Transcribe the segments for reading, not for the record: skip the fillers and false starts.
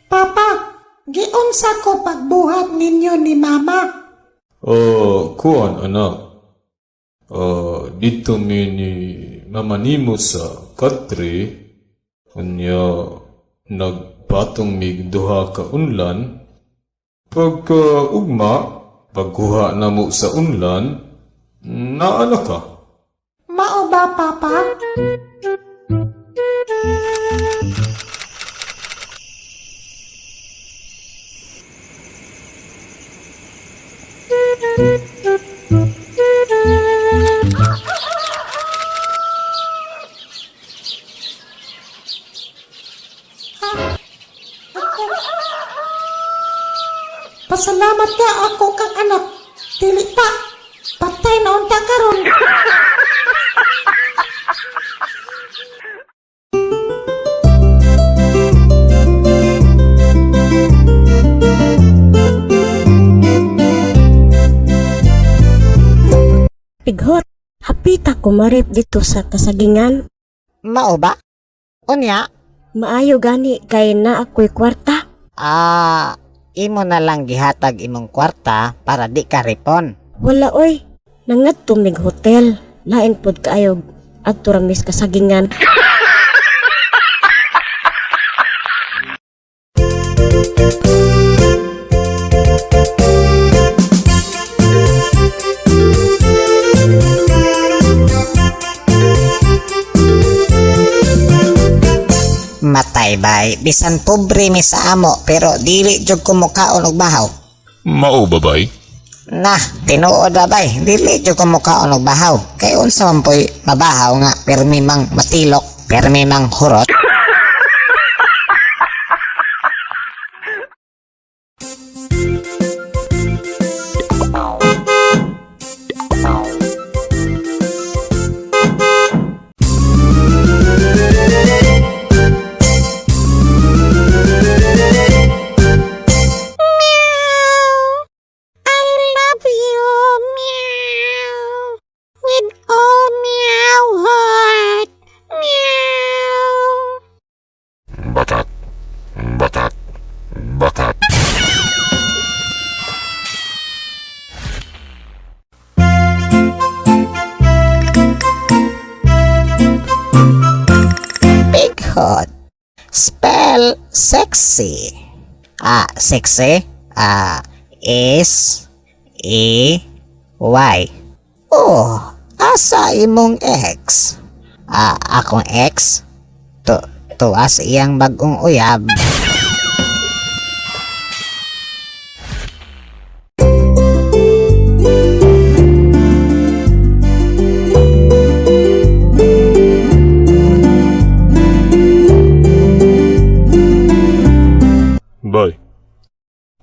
Papa, giunsa ko pagbuhat ninyo ni Mama? Oh, kuan anak. Dito mi ni mama nimo sa katre, unya nagpatong mig duha ka unlan. Pagka ugma, pagkuha namo sa unlan, naa na ka. Mao ba, Papa? Pasalamat ka ako kang anak. Dili pa. Patay na unta karon. Pighot, hapita kumarip dito sa kasagingan. Mao ba? Unya, Maayo gani kay na ako'y kwarta. ah, imo na lang gihatag imong kwarta para di ka ripon. Wala oy, nangadto mig hotel. Lain pod kaayo adto ra mis kasagingan. Matay bay, bisan pobre mi sa amo pero dili jud ko mukaon og bahaw. Mao babay? Nah, tinuod ba bay, dili jud ko mukaon og bahaw. Kay unsa man po'y mabahaw nga permi mang matilok, permi mang hurot. I love you, meow. With all meow heart, meow. Batat, batat, batat. Bighot. Spell sexy. Ah, sexy. Ah, S E Y. Oh, asa imong ex? Ah, akong ex? To tuas iyang bagong uyab. Bay.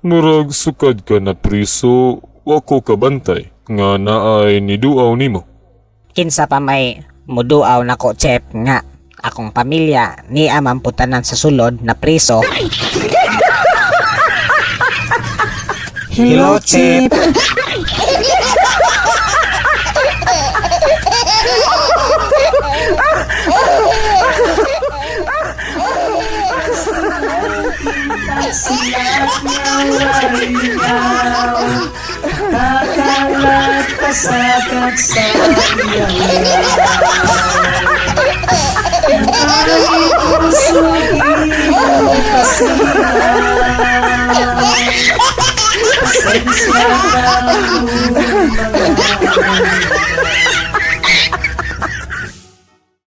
Murag sukad ka na priso, wako ka bantay, nga naay niduaw nimo. Kinsa pa may muduaw nako chef nga akong pamilya ni amang putanan sa sulod na priso. Hello, Chef.